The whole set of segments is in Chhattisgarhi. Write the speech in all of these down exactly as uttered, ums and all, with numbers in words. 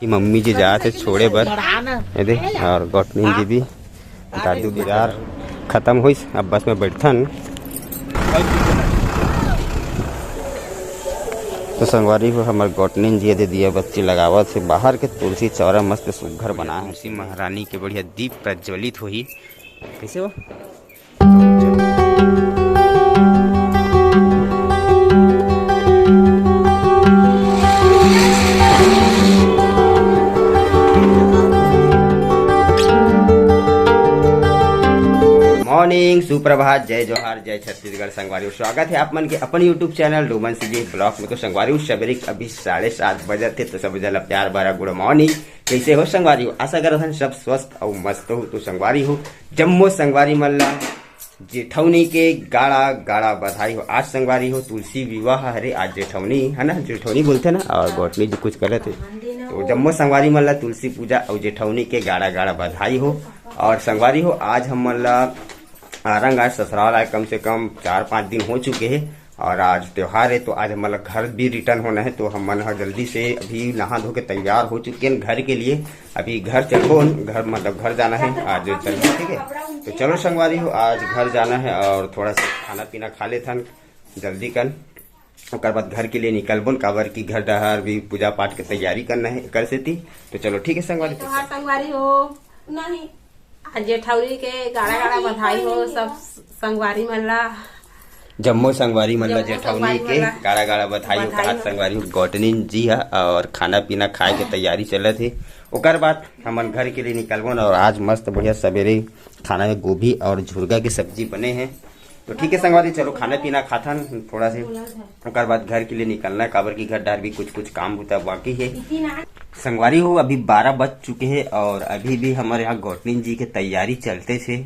कि मम्मी जी जात हे छोड़े बर। ये दे, और गोटनी जी भी, दादू बिरार खत्म होइस, अब बस में बैठथन। तो संगवारी हो, हमर गोटनी जी ये दे दिया बत्ती लगावत हे, बाहर के तुलसी चौरा मस्त सुघर बना हे। तुलसी महारानी के बढ़िया दीप प्रज्वलित होही। कैसे हो? मॉर्निंग, सुप्रभात, जय जोहार, जय छत्तीसगढ़ संगवारी, और स्वागत है आप मन के अपन YouTube channel Doman CG blog में। तो संगवारी हो, सबेरे के अभी साढ़े सात बजत हे, तो सब जन ला प्यार भरा गुड मॉर्निंग। कैसे हो संगवारी हो? आशा करत हन सब स्वस्थ अउ मस्त हो। तो संगवारी हो, जम्मो संगवारी मन ला जेठौनी के गाड़ा गाड़ा बधाई हो। आज संगवारी हो, तुलसी विवाह हरे, आज जेठौनी है ना, जेठौनी बोलथे ना, और गोटनी जी कुछ करत हे। तो जम्मो संगवारी मन ला तुलसी पूजा अउ जेठौनी के गाड़ा गाड़ा बधाई हो। और संगवारी हो, आज हमन ला आरंग आए, ससुराल आए कम से कम चार पाँच दिन हो चुके हे, और आज त्योहार हे, तो आज हमन ला घर भी रिटर्न होना हे। तो हमन ह जल्दी से अभी नहा धो के तैयार हो चुके हैं घर के लिए। अभी घर चलबो, घर मतलब घर जाना हे, आज चलबो, ठीक है। तो चलो संगवारी हो, आज घर जाना हे और थोड़ा सा खाना पीना खा लेथन जल्दी कन, ओकर बाद घर के लिए निकलबो न, काबर कि घर डहर भी पूजा पाठ के तैयारी करना हे एकर सेती। तो चलो ठीक है संगवारी, तो हाँ संगवारी हो, नहीं, आज जेठौनी के गाड़ा गाड़ा बधाई हो सब संगवारी मन ला। जम्मो संगवारी मन ला जम्मो जेठौनी संगवारी के मन ला गाड़ा गाड़ा बधाई हो। बधाई कहात हो। संगवारी हो, गोटनी जी हा और खाना पीना खाए के तैयारी चलत हे। ओकर बाद हमन घर के लिए निकलबो न, और आज मस्त बढ़िया सबेरे खाना में गोभी और झुरगा की सब्जी बने हे। तो ठीक है संगवारी, चलो खाना पीना खाथन थोड़ा से, ओकर बाद घर के लिए निकलना है, काबर कि घर डार भी कुछ कुछ काम बुता बाकी है। संगवारी हो, अभी बारह बज चुके हैं और अभी भी हमारे यहाँ गोटनी जी के तैयारी चलते थे।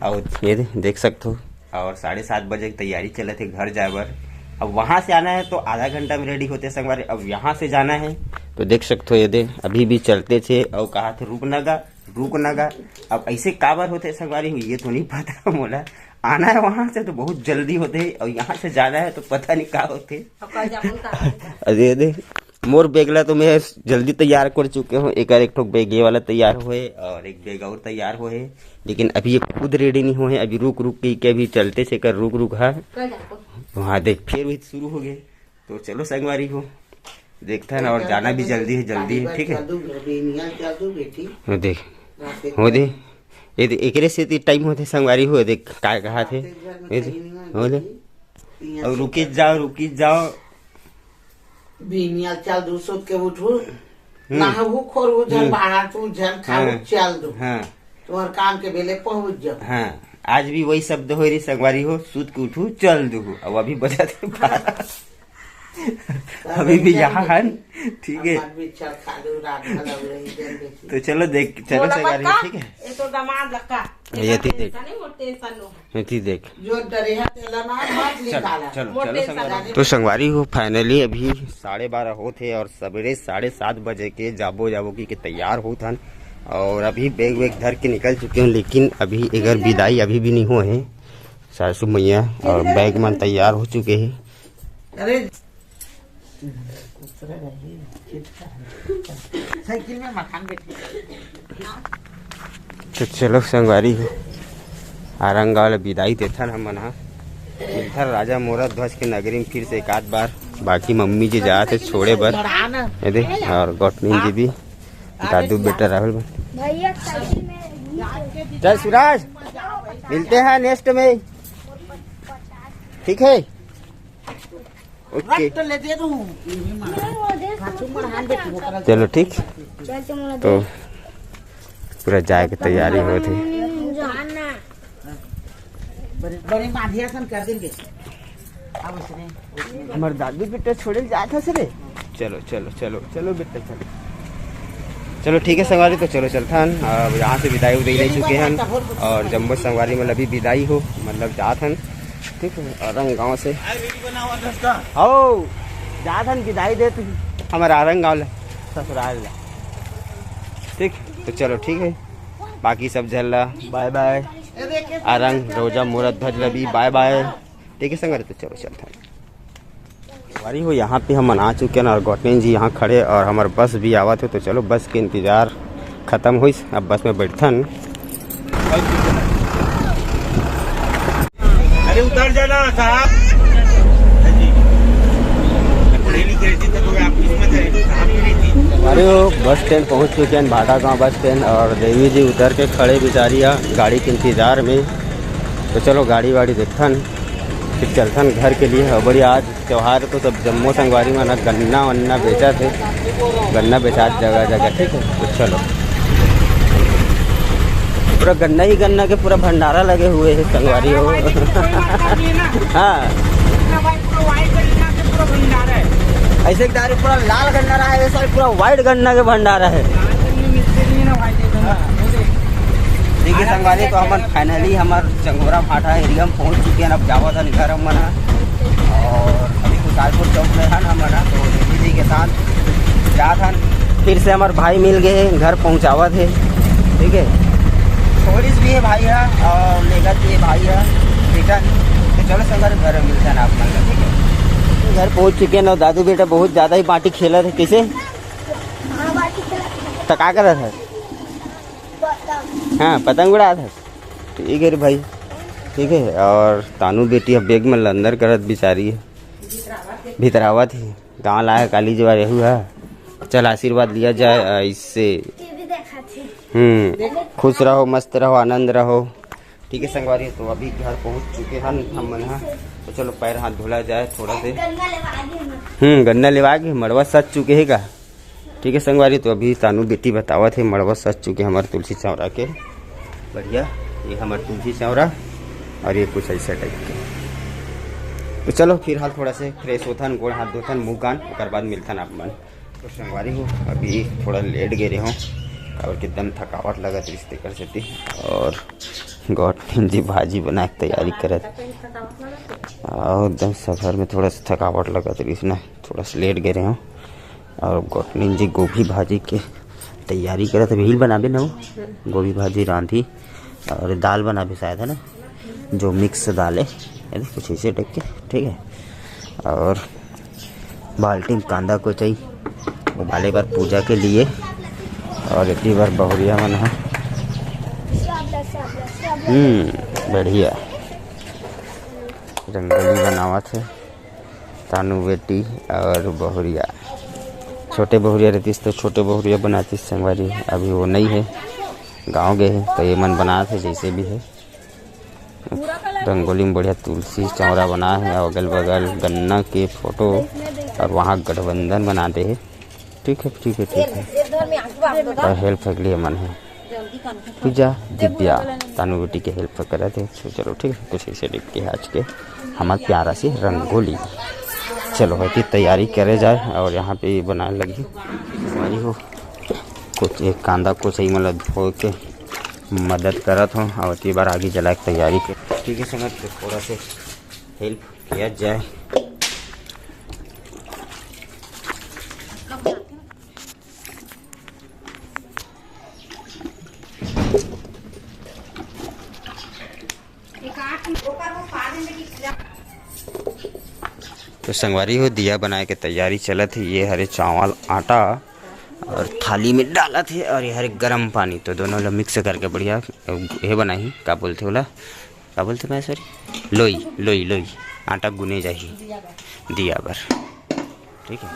और ये दे-, देख सकते हो, और साढ़े सात बजे की तैयारी चलत हे घर जाए बर। अब वहाँ से आना है तो आधा घंटा में रेडी होते संगवारी। अब यहाँ से जाना है तो देख सकते हो, ये दे अभी भी चलते थे और कहा थे रुक ना गा, रुक ना गा। अब ऐसे काबर होते संगवारी हो, ये तो नहीं पता मोला। आना है वहाँ से तो बहुत जल्दी होते है और यहाँ से जाना है तो पता नहीं का होते। अरे दे, मोर बैग ला तो मैं जल्दी तैयार कर चुके हूँ। एक एक ठो बैग ये वाला तैयार होए और एक बैग और तैयार होए, लेकिन अभी ये खुद रेडी नहीं होए। अभी रुक रुक के, के अभी चलते से कर रुक रुक हा। वहाँ देख, फिर वही शुरू हो गए। तो चलो संगवारी हो, देखते हैं ना, और जाना भी जल्दी है, जल्दी है, ठीक है। वो देख, वो दे, ये दे, एकरे से ती टाइम होते संगवारी हो, देख, काय कहा थे, ये दे, वो दे, और रुकी जाओ, रुकी जाओ। बीनिया चल दू, सुत के उठू, हम्म। नहाऊ खोरू, झन हम्म। बाहर तू, झन खाऊ, हाँ। चल दू। हाँ। तुम्हार काम के बेले पहुंच जाओ। हाँ, आज भी वही शब्द हो रही संगवारी हो, सुत के उठू, चल दू। अब अभी बजा थे बारह। अभी भी यहाँ है, ठीक है। अपन भी चल खा लू, रात भर अब रही जन बेटी। तो चलो देख, चलो बोला संगवारी हो, पक्का? ठीक है। ये तो दामाद लक्का। ये थी देख। नहीं, मोर टेंशन नो। एती देख। जो डरे है, तेला ना मत निकाला। चलो, चलो, संगवारी। तो संगवारी हो, finally अभी साढ़े बारह होत हे और सबेरे साढ़े सात बजे के जाबो, जाबो की के तैयार होत हन और अभी बैग वैग धर के निकल चुके हैं, लेकिन अभी एकर विदाई अभी भी नहीं हुआ है। सासू मैया और बैग मन तैयार हो चुके हैं। अरे, साइकिल में मकान बैठे। तो चलो संगवारी हो, आरंग गांव ले विदाई देथन हमन हा। मिलथन राजा मोरा ध्वज के नगरी में फिर से एक आध बार। बाकी मम्मी जी जात हे छोड़े बर, ये दे, और गोटनी जी भी, दादू बेटा राहुल बन। भैया साइकिल में चल सुराज, मिलते हैं नेक्स्ट में, ठीक है। ओके। रख तो ले दे दूँ। चलो ठीक। तो पूरा जाए के तैयारी होत हे। बड़े, बड़े माधिया सन कर देंगे। अब उसने, उसने हमर दादू बेटा छोड़े जात हस रे। चलो, चलो, चलो, चलो बेटा, चलो। चलो ठीक है संगवारी, तो चलो चलथन। अब यहाँ से विदाई उदाई ले चुके हैं और जम्मो संगवारी मतलब अभी विदाई हो, मतलब जात हन, ठीक है, आरंग गांव से। हो, जात हन विदाई देत हमारा आरंग गांव ले, ससुराल ले। ठीक, तो चलो ठीक है, बाकी सब झन ला बाय बाय। आरंग, रोजा, मोरा ध्वज ला भी बाय बाय। ठीक है संगवारी, तो चलो चलथन। संगवारी हो, यहाँ पे हमन आ चुके हैं और गौतम जी यहाँ खड़े और हमार बस भी आवत है, तो चलो बस के इंतजार खत्म होइस, अब बस में बैठथन। अरे उतर जाना साहब। पढ़े लिखे रहते तो आप इसमें थे, साहब भी नहीं थी। अरे वो बस स्टैंड पहुँच चुके हैं, भाटा गांव बस स्टैंड, और देवी जी उतर के खड़े बेचारी है गाड़ी के इंतजार में। तो चलो गाड़ी वाड़ी देखथन, फिर चलथन घर के लिए। और बड़ी आज त्योहार तो सब जम्मो संगवारी मन ह गन्ना वन्ना बेचत हे, गन्ना बेचात जगह जगह, ठीक है। तो चलो, पूरा गन्ना ही गन्ना के पूरा भंडारा लगे हुए है संगवारी हो। हाँ, ऐसे एक दारी पूरा लाल गन्ना रहा है, ये साल पूरा वाइट गन्ना के भंडारा है। ठीक है संगवारी, तो हमन finally हमर चंगोरा भाटा एरिया में पहुंच चुके हैं। अब जावत हन घर हमन ह। और अभी खुशहालपुर चौक में हन हमन ह, तो देवी जी के साथ जात हन। फिर से हमार भाई मिल गए हैं, घर पहुंचावत है, ठीक है। छोड़िस भी है भाई ह और लेगत भी है भाई ह रिटर्न। तो चलो संगवारी, घर में मिलते हैं आप मन ला, ठीक है। घर पहुंच चुके हैं ना दादू बेटा, बहुत ज्यादा ही बांटी खेलत है। कैसे? तो का करत है? हाँ, पतंग उड़ात है। ठीक है रे भाई, ठीक है। और तानू बेटी अब बैग में लंदर करत बिचारी है, भितरावत ही। गाँव लाए काली जवार यहू है। चल आशीर्वाद लिया जाए, अ, इससे। टीवी देखा थी। हम्म, खुश रहो, मस्त रहो, आनंद रहो। ठीक है संगवारी, तो अभी घर पहुंच चुके हैं हम मन हा। तो चलो पैर हाथ धुला जाए थोड़ा से। गन्ना लेवा आगे हम। हम्म, गन्ना लेवा आगे, मड़वा सज चुके है का? ठीक है संगवारी, तो अभी तानू बेटी बतावत है, मड़वा सज चुके हमारे तुलसी चौरा के। बढ़िया, ये हमारे तुलसी चौरा और ये कुछ ऐसा टाइप के। तो चलो फिलहाल थोड़ा से फ्रेश होथन, गोड़ हाथ धोथन, मुंह कान, ओकर बाद मिलथन आप मन। तो संगवारी हो, अभी थोड़ा लेट गए रहे हो और एकदम थकावट लगत रिश्ते कर सेती। और गौतम जी भाजी बना के तैयारी करत, और एकदम सफर में थोड़ा सा थकावट लगत रहिस ना, थोड़ा सा लेट गए रहे हो। और गौतमी जी गोभी भाजी के तैयारी करत, अभी बनाबे ना वो, गोभी भाजी रांधी और दाल बनाबे शायद, है ना, जो मिक्स दाल है, है ना, कुछ ऐसे टाइप के, ठीक है। और बाल्टी में कांदा कोचई उबाले बर पूजा के लिए, और इतनी बार बहुरिया मन ह। हम्म, बढ़िया रंगोली बनावत है। तानू बेटी और बहुरिया, छोटे बहुरिया रहतीस तो छोटे बहुरिया बनातीस संगवारी, अभी वो नहीं है, गाँव गए है तो ये मन बनात है जैसे भी है। रंगोली में बढ़िया तुलसी चौरा बना है और अगल बगल गन्ना के फोटो और वहाँ गठबंधन बना दे है। ठीक है, ठीक है, ठीक है। और हेल्प के लिए मन है। पूजा दिव्या तानू बेटी के हेल्प करत है। तो चलो ठीक है, कुछ ऐसे टाइप के आज के हमार प्यारा से रंगोली। चलो भाई की तैयारी करे जाए और यहाँ पे बनाए लगी। हमारी हो कुछ एक कांदा को सही मतलब धो के मदद करत हो और एक बार आगे जला के तैयारी के। ठीक है संगत, तो थोड़ा से हेल्प किया जाए। तो संगवारी हो, दिया बनाए के तैयारी चलत है। ये हरे चावल, आटा और थाली में डालत है और ये हरे गरम पानी, तो दोनों ला मिक्स करके बढ़िया ये बनाही, का बोलते ओला, का बोलते मैं सॉरी, लोई, लोई, लोई, आटा गुने जाही दिया बर। ठीक है,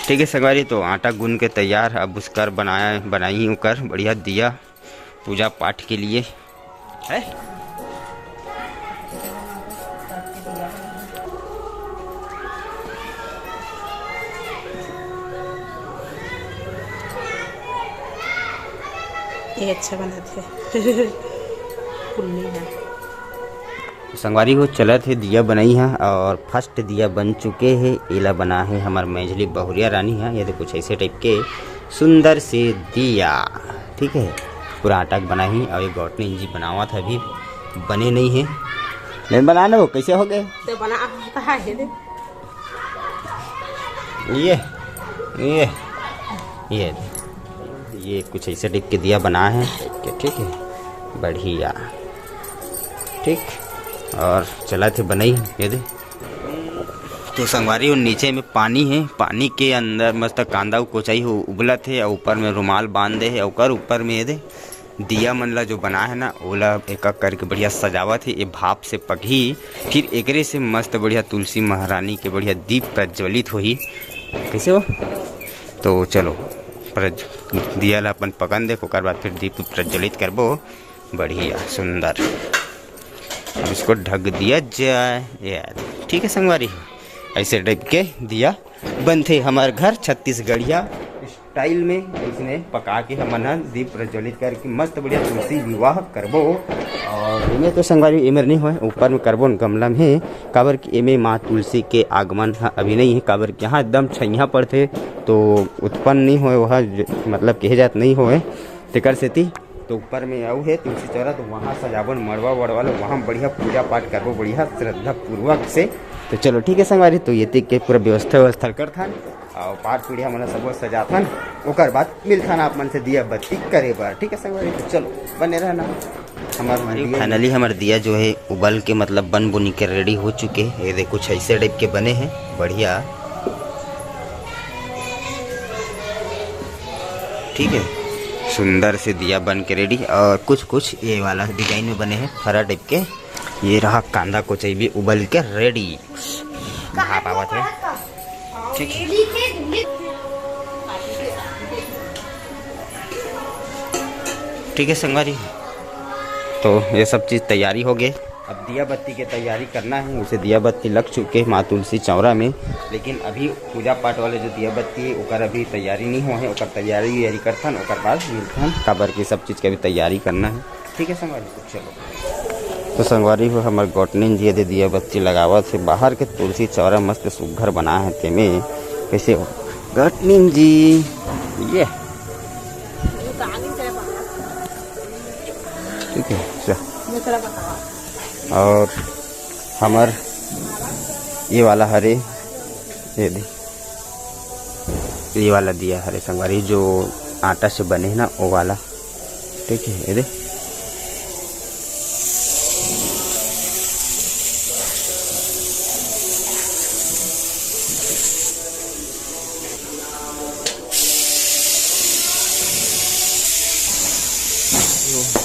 ठीक है संगवारी, तो आटा गुन के तैयार, अब उसकर बनाया, बनाई ओकर बढ़िया दिया पूजा पाठ के लिए है। ये अच्छा बनाते हैं। फुल्ली है। तो संगवारी हो, चलत हे दिया बनई हा और फर्स्ट दिया बन चुके हे। एला बना हे हमर मैझली बहुरिया रानी हा। ये तो कुछ ऐसे टाइप के सुंदर से दिया, ठीक है, पूरा आटा के बना ही। और ये गौटनी जी बनावत हे, अभी बने नहीं है। नहीं बनाने हो, कैसे हो गए? तो बना होता है, ये दे। ये, ये, ये, ये कुछ ऐसे टाइप के दिया बना है, ठीक है, बढ़िया। ठीक, और चलत हे बनई, ये दे। तो संगवारी हो, नीचे में पानी हे, पानी के अंदर मस्त कांदा अउ कोचई हो उबलत हे, अउ ऊपर में रुमाल बांध दे हे, अउ ओकर ऊपर में ये दे दिया मन ला जो बनाए हे ना, ओला एक एक करके बढ़िया सजावत हे। ये भाप से पकही, फिर एकरे से मस्त बढ़िया तुलसी महारानी के बढ़िया दीप प्रज्वलित होही। कैसे हो? तो चलो, प्रज-, दिया ला अपन पकन दे, ओकर बाद फिर दीप प्रज्वलित करबो। बढ़िया, सुंदर। अब इसको ढक दिया जाए यार। ठीक है संगवारी, ऐसे टाइप के दिया बनथे हमर घर छत्तीसगढ़िया स्टाइल में। इसने पका के हमन ह दीप प्रज्वलित करके मस्त बढ़िया तुलसी विवाह करबो। और एमे तो संगवारी, एमे नहीं होए, ऊपर में करबो न गमला में, काबर कि एमे माँ तुलसी के आगमन ह अभी नहीं है, काबर कि यहाँ एकदम छैया पड़थे, तो उत्पन्न नहीं होए, वह ज-, मतलब कहे जात नहीं होए, तेकर सेती तो ऊपर में अउ हे तुलसी चौरा, तो वहाँ सजाबन मड़वा वड़वा लो, वहाँ बढ़िया पूजा पाठ करबो बढ़िया श्रद्धा पूर्वक से। तो चलो ठीक है संगवारी, तो ये तक के पूरा व्यवस्था व्यवस्था करथन, और पाठ पीढ़िया मन सबो सजाथन, ओकर बाद मिलथन आप मन से दिया बत्ती करे बर। ठीक है संगवारी, तो चलो बने रहना। हमार हमारी video finally हमार दिया जो है उबल के मतलब बन बुनी के रेडी हो चुके हैं। ये देखो कुछ ऐसे टाइप के बने हैं, बढ़िया। ठीक है, सुंदर से दिया बन के रेडी। और कुछ कुछ ये वाला डिजाइन में बने हैं फरा टाइप के। ये रहा कांदा कोचई भी उबल के रेडी, भाप आवत है। ठीक है, ठीक है संगवारी, तो ये सब चीज़ तैयारी हो गए। अब दिया बत्ती के तैयारी करना है, उसे दिया बत्ती लग चुके हैं माँ तुलसी चौरा में, लेकिन अभी पूजा पाठ वाले जो दिया बत्ती है ओकर अभी तैयारी नहीं हो है, ओकर तैयारी वैयारी करथन, ओकर बाद मिलथन, काबर की सब चीज़ के अभी तैयारी करना है। ठीक है संगवारी, तो चलो। तो संगवारी हो, हमर गौटनिन जी एदे दिया बत्ती लगावत हे, बाहर के तुलसी चौरा मस्त सुग्घर बना है, तेमे कैसे हो गौटनिन जी, ये ठीक है। चल। और हमर ये वाला हरे, ये दे, ये वाला दिया हरे संगवारी, जो आटा से बने है ना, वो वाला। ठीक है, ये दे।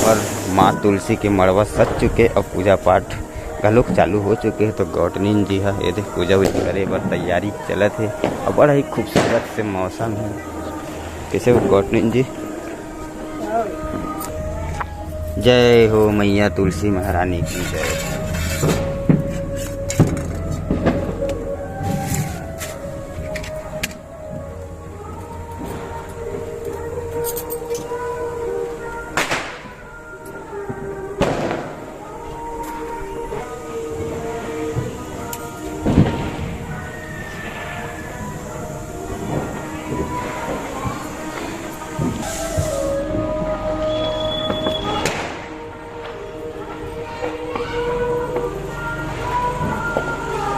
और माँ तुलसी के मड़वा सज चुके, अब पूजा पाठ घलोक चालू हो चुके हे। तो गौटनिन जी ह एदे पूजा उजा करे बर तैयारी चलत हे, और बड़ा ही खूबसूरत से मौसम है। कैसे हो गौटनिन जी? जय हो मैया तुलसी महारानी की जय।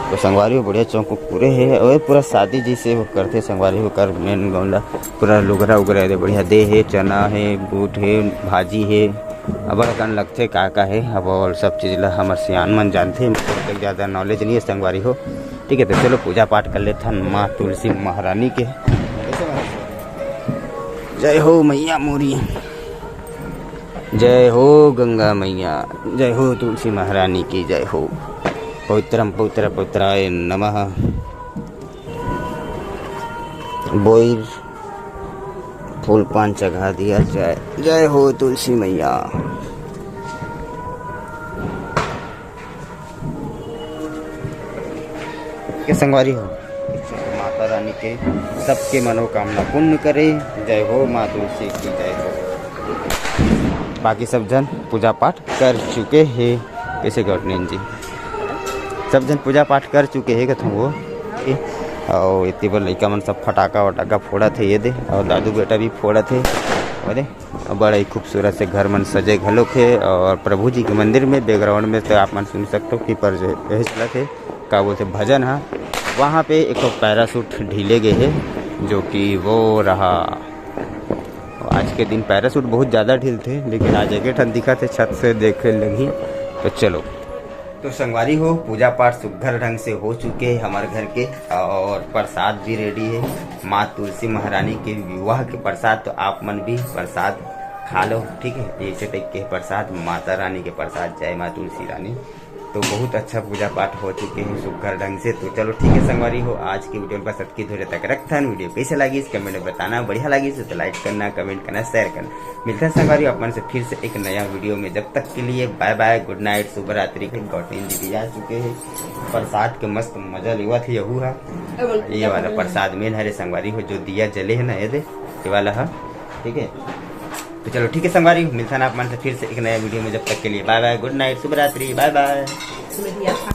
तो संगवारी हो बढ़िया चौक पूरे हे, और पूरा शादी जैसे हो करथे संगवारी हो कर मेन गौंडा, पूरा लुगरा उगरा दे बढ़िया दे हे, चना हे, बूट हे, भाजी हे, अबड़ अकन लगथे का का हे। अब और सब चीज ला हमर सियान मन जानथे, मोर तक ज्यादा नॉलेज नहीं है संगवारी हो। ठीक है, तो चलो पूजा पाठ कर लेथन माँ तुलसी महारानी के। जय हो मैया मोरी। जय हो गंगा मैया, जय हो तुलसी महारानी की जय हो। पवित्रम पवित्र पवित्राय नमः। बोइर फूल पान चघा दिया जाए। जय हो तुलसी मैया। के संगवारी हो, माता रानी के सबके मनोकामना पूर्ण करे। जय हो माँ तुलसी की जय हो। बाकी सब जन पूजा पाठ कर चुके हे। कैसे गौटनिन जी, सब जन पूजा पाठ कर चुके हे कथों वो। और इतनी बार लइका मन सब फटाका वटाका फोड़त हे, ये दे, और दादू बेटा भी फोड़त हे। अरे बड़ा ही खूबसूरत से घर मन सजे घलोक हे, और प्रभु जी के मंदिर में बैकग्राउंड में तो आप मन सुन सकते हो कि पर जो यही चलत हे, का बोलते भजन हा। वहाँ पे एक ठो पैराशूट ढीले गए हे, जो कि वो रहा। आज के दिन पैराशूट बहुत ज़्यादा ढीलथे, लेकिन आज एक ठन दिखत हे, छत से देखे लगही। तो चलो, तो संगवारी हो, पूजा पाठ सुग्घर ढंग से हो चुके हे हमर घर के, और प्रसाद भी रेडी हे। माँ तुलसी महारानी के विवाह के प्रसाद तो आप मन भी प्रसाद खा लो, ठीक है। ऐसे टाइप के प्रसाद, माता रानी के प्रसाद, जय माँ तुलसी रानी। तो बहुत अच्छा पूजा पाठ हो चुके हे सुग्घर ढंग से। तो चलो ठीक है संगवारी हो, आज के वीडियो ल बस अतकी दूर तक रखथन। वीडियो कैसे लागिस कमेंट में बताना, बढ़िया लागिस तो लाइक करना, कमेंट करना, शेयर करना। मिलथन संगवारी हो आप मन से फिर से एक नया वीडियो में। जब तक के लिए बाय बाय, गुड नाइट, शुभ रात्रि। गौटिन दीदी आ चुके हे, प्रसाद के मस्त मजा लेवत हे। यहू हा, ये वाला प्रसाद main हरे संगवारी हो, जो दिया जले हे ना, ये दे, ये वाला हा, ठीक है। तो चलो ठीक है संगवारी, मिलथन आप मन से फिर से एक नया वीडियो में। जब तक के लिए बाय बाय, गुड नाइट, शुभ रात्रि, बाय बाय।